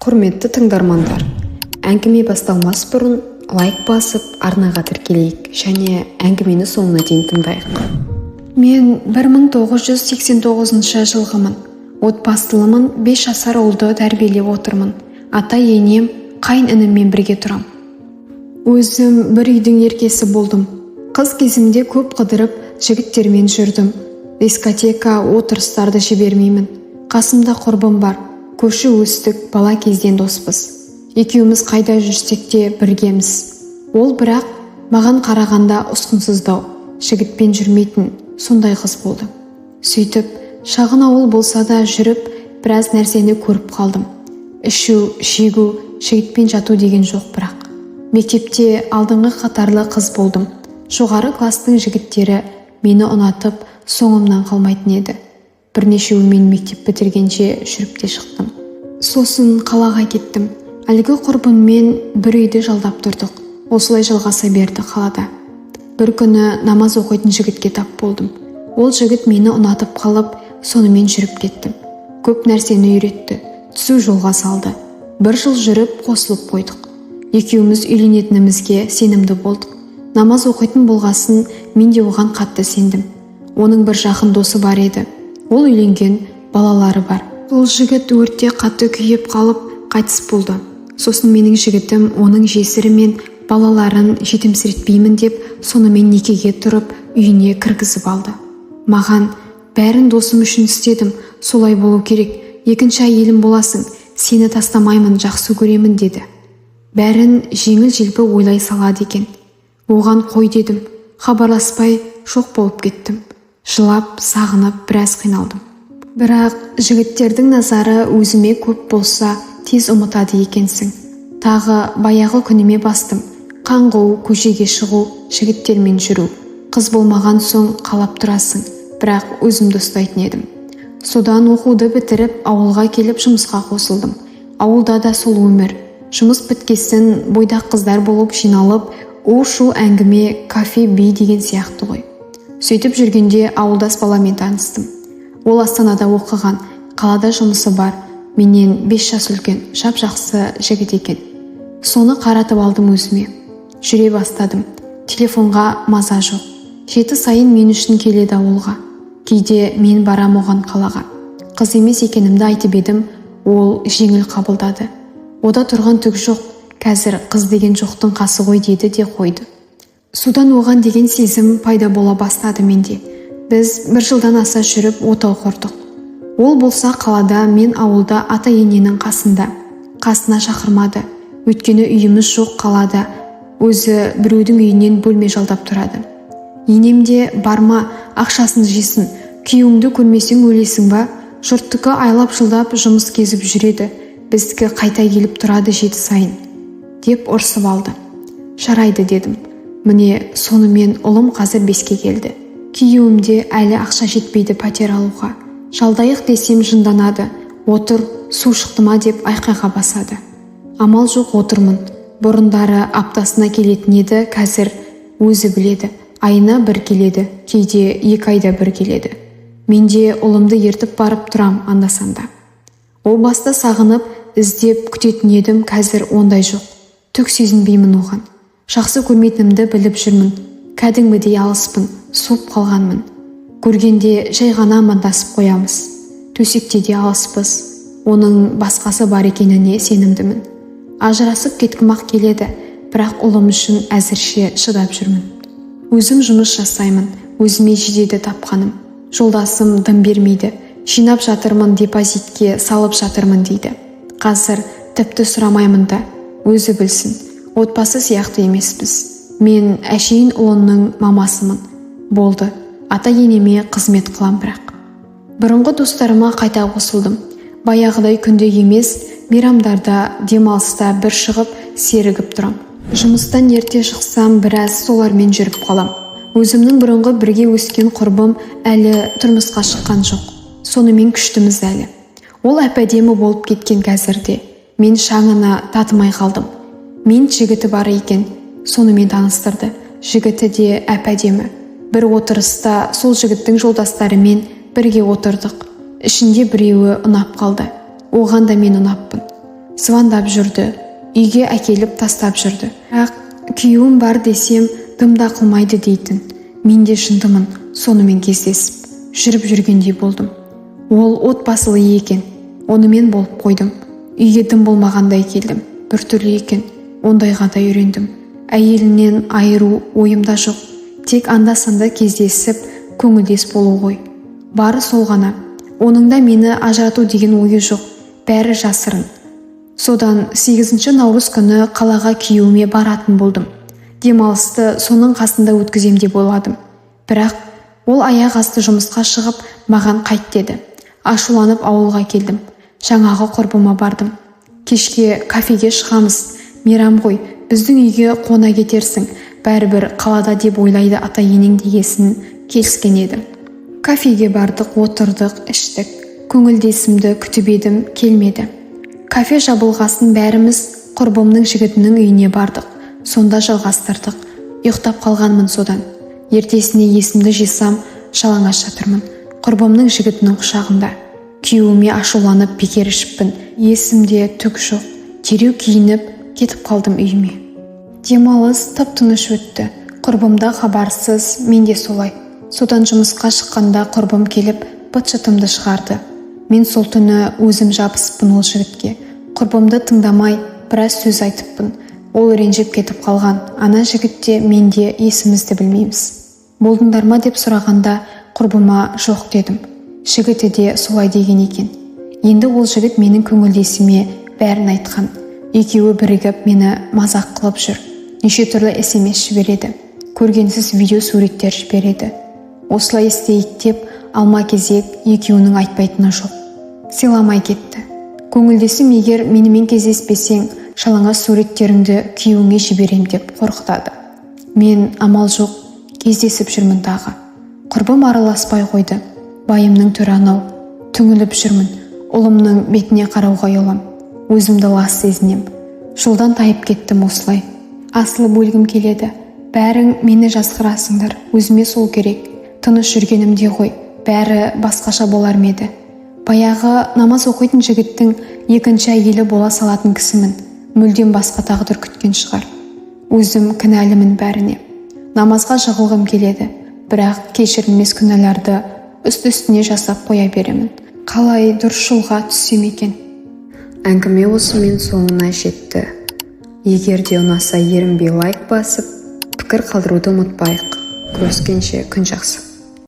Құрметті тыңдармандар, әңгіме басталмас бұрын лайк басып, арнаға тіркелейік және әңгімені соңына дейін тыңдайық. Мен 1989 жылғымын. Отбасылымын, 5 жасар ұлды тәрбиелеп отырмын. Ата енем, қайын ініммен бірге тұрам. Өзім бір үйдің еркесі болдым. Қыз кезімде көп қыдырып, жігіттермен жүрдім. Дискотека, отырыстарды жібермеймін. Қасымда құрбым бар. Көрші өстік, бала кезден доспыз. Екеуміз қайда жүрсек те біргеміз. Ол бірақ маған қарағанда ұсқынсыздау, жігітпен жүрмейтін сондай қыз болды. Сөйтіп, шағын ауыл болса да жүріп, біраз нәрсені көріп қалдым. Ішу, шегу, жігітпен жату деген жоқ бірақ. Мектепте алдыңғы қатарлы қыз болдым. Жоғары класстың жігіттері мені ұнатып, соңымнан қалмайтын еді. Бірнешеуімен мектеп бітіргенше жүріп те шықтым. Сосын қалаға кеттім. Әлгі құрбыммен бір үйді жалдап тұрдық. Осылай жалғаса берді қалада. Бір күні намаз оқитын жігітке тап болдым. Ол жігіт мені ұнатып қалып, сонымен жүріп кеттім. Көп нәрсені үйретті, түзу жолға салды. Бір жыл жүріп, қосылып қойдық. Екеуміз үйленетінімізге сенімді болдық. Намаз оқитын болғасын, мен де оған қатты сендім. Оның бір жақын досы бар еді. Ол үйленген, балалары бар. Сол жігіт өртте қатты күйіп қалып, қайтыс болды. Сосын менің жігітім оның жесірі мен балаларын жетімсіретпеймін деп, сонымен некеге тұрып, үйіне кіргізіп алды. Маған: «Бәрін досым үшін істедім, солай болу керек, екінші әйелім боласың, сені тастамаймын, жақсы көремін», – деді. Бәрін жеңіл желпі ойлай салады екен. Оған қой дедім, хабарласпай жоқ болып кеттім. Жылап, сағынып, біраз қиналдым. Бірақ жігіттердің назары өзіме көп болса, тез ұмытады екенсің. Тағы баяғы күніме бастым. Қаңғу, көшеге шығу, жігіттермен жүру. Қыз болмаған соң қалап тұрасың, бірақ өзімді ұстайтын едім. Содан оқуды бітіріп, ауылға келіп жұмысқа қосылдым. Ауылда да сол өмір. Жұмыс біткесін бойдақ қыздар болып жиналып, у-шу әңгіме, кафе, би деген сияқты ғой. Сөйтіп жүргенде ауылдас баламен таныстым. Ол Астанада оқыған, қалада жұмысы бар, менен 5 жас үлкен, жап жақсы жігіт екен. Соны қаратып алдым өзіме. Жүре бастадым. Телефонға маза жоқ. Жеті сайын мен үшін келеді ауылға. Кейде мен барам оған қалаға. Қыз емес екенімді айтып едім, ол жеңіл қабылдады. «Ода тұрған түк жоқ, қазір қыз деген жоқтың қасы ғой», – деді де қойды. Содан оған деген сезім пайда бола бастады менде. Біз бір жылдан аса жүріп, отау құрдық. Ол болса қалада, мен ауылда ата-ененің қасында. Қасына шақырмады. Өйткені үйіміз жоқ қалада. Өзі біреудің үйінен бөлме жалдап тұрады. Енем де: «Барма, ақшасын жесін, күйеуіңді көрмесең өлесің ба? Жұрттікі айлап жылдап жұмыс кезіп жүреді, біздікі қайта келіп тұрады жеті сайын», – деп ұрсып алды. «Жарайды», – дедім. Міне, сонымен ұлым қазір 5-ке келді. Күйеуімде әлі ақша жетпейді пәтер алуға. Жалдайық десем, жынданады. «Отыр, су шықты ма?» деп айқайға басады. Амал жоқ, отырмын. Бұрындары аптасына келетін еді, қазір өзі біледі. Айына бір келеді, кейде 2 айда бір келеді. Мен де ұлымды ертіп барып тұрам анда-санда. О баста сағынып, іздеп күтетін едім, қазір ондай жоқ. Түк сезінбеймін оған. Жақсы көрмейтінімді біліп жүрмін. Кәдімгідей алыспын, суып қалғанмын. Көргенде жай ғана амандасып қоямыз. Төсекте де алыспыз. Оның басқасы бар екеніне сенімдімін. Ажырасып кеткім-ақ келеді, бірақ ұлым үшін әзірше шыдап жүрмін. Өзім жұмыс жасаймын, өзіме жетеді тапқаным. Жолдасым дым бермейді. «Жинап жатырмын, депозитке салып жатырмын», – дейді. Қазір тіпті сұрамаймын да, өзі білсін. Отбасы сияқты емеспіз. Мен әшейін ұлының мамасымын. Болды, ата-енеме қызмет қылам бірақ. Бұрынғы достарыма қайта қосылдым. Баяғыдай күнде емес, мейрамдарда, демалыста бір шығып, серігіп тұрам. Жұмыстан ерте шықсам, біраз солармен жүріп қалам. Өзімнің бұрынғы бірге өскен құрбым әлі тұрмысқа шыққан жоқ. Сонымен күштіміз әлі. Ол әп-әдемі болып кеткен қазірде. Мен шаңына татымай қалдым. Мен жігіті бар екен, сонымен таныстырды. Жігіті де әп-әдемі. Бір отырыста сол жігіттің жолдастарымен бірге отырдық. Ішінде біреуі ұнап қалды. Оған да мен ұнаппын. Звондап жүрді, үйге әкеліп тастап жүрді. Бірақ күйеуім бар десем, дым да қылмайды дейтін. Мен де жындымын, сонымен кездесіп жүріп жүргендей болдым. Ол отбасылы екен, онымен болып қойдым. Үйге дым болмағандай келдім. Біртүрлі екен, ондайға да үйрендім. Әйелінен айыру ойымда жоқ. Тек анда-санда кездесіп, көңілдес болу ғой. Бары сол ғана. Оның да мені ажырату деген ойы жоқ. Бәрі жасырын. Содан 8 наурыз күні қалаға күйеуіме баратын болдым. Демалысты соның қасында өткізем деп ойладым. Бірақ ол аяқ асты жұмысқа шығып, маған қайт деді. Ашуланып ауылға келдім. Жаңағы құрбыма бардым. Кешке кафеге шығамыз, мейрам ғой, біздің үйге қона кетерсің, бәрібір қалада деп ойлайды ата-енең дегесін келіскен едім. Кафеге бардық, отырдық, іштік. Көңілдесімді күтіп едім, келмеді. Кафе жабылғасын бәріміз құрбымның жігітінің үйіне бардық. Сонда жалғастырдық. Ұйықтап қалғанмын содан. Ертесіне есімді жисам, жалаңаш жатырмын. Құрбымның жігітінің құшағында. Күйеуіме ашуланып бекер ішіппін. Есімде түк жоқ. Дереу киініп кетіп қалдым үйіме. Демалыс тып-тыныш өтті. Құрбымда хабарсыз, мен де солай. Содан жұмысқа шыққанда құрбым келіп быт-шытымды шығарды. Мен сол түні өзім жабысыппын ол жігітке. Құрбымды тыңдамай біраз сөз айтыппын. Ол ренжіп кетіп қалған. Ана жігіт те, мен де есімізді білмейміз. Болдыңдар ма деп сұрағанда құрбыма жоқ дедім. Жігіті де солай деген екен. Енді ол жігіт менің көңілдесіме бәрін айтқан. Екеуі бірігіп мені мазақ қылып жүр. Неше түрлі СМС жібереді. Көргенсіз видео суреттер жібереді. Осылай істейік деп алма кезек екеуінің айтпайтыны жоқ. Сыйламай кетті. Көңілдесім егер менімен кездеспесең, жалаңаш суреттеріңді күйеуіңе жіберем деп қорқытады. Мен амал жоқ, кездесіп жүрмін тағы. Құрбым араласпай қойды. Байымның түрі анау. Түңіліп жүрмін. Ұлымның бетіне қарауға ұялам. Өзімді лас сезінем. Жолдан тайып кеттім осылай. Асылып өлгім келеді. Бәрің мені жазғырасыңдар. Өзіме сол керек. Тыныш жүргенімде ғой, бәрі басқаша болар ма еді. Баяғы намаз оқитын жігіттің екінші әйелі бола салатын кісімін. Мүлдем басқа тағдыр күткен шығар. Өзім кінәлімін бәріне. Намазға жығылғым келеді, бірақ кешірілмес күнәларды үсті-үстіне жасап қоя беремін. Қалай дұрыс жолға түссем екен? Әңгіме осымен соңына жетті. Егер де ұнаса, ерінбей лайк басып, пікір қалдыруды ұмытпайық. Көріскенше, күн жақсы.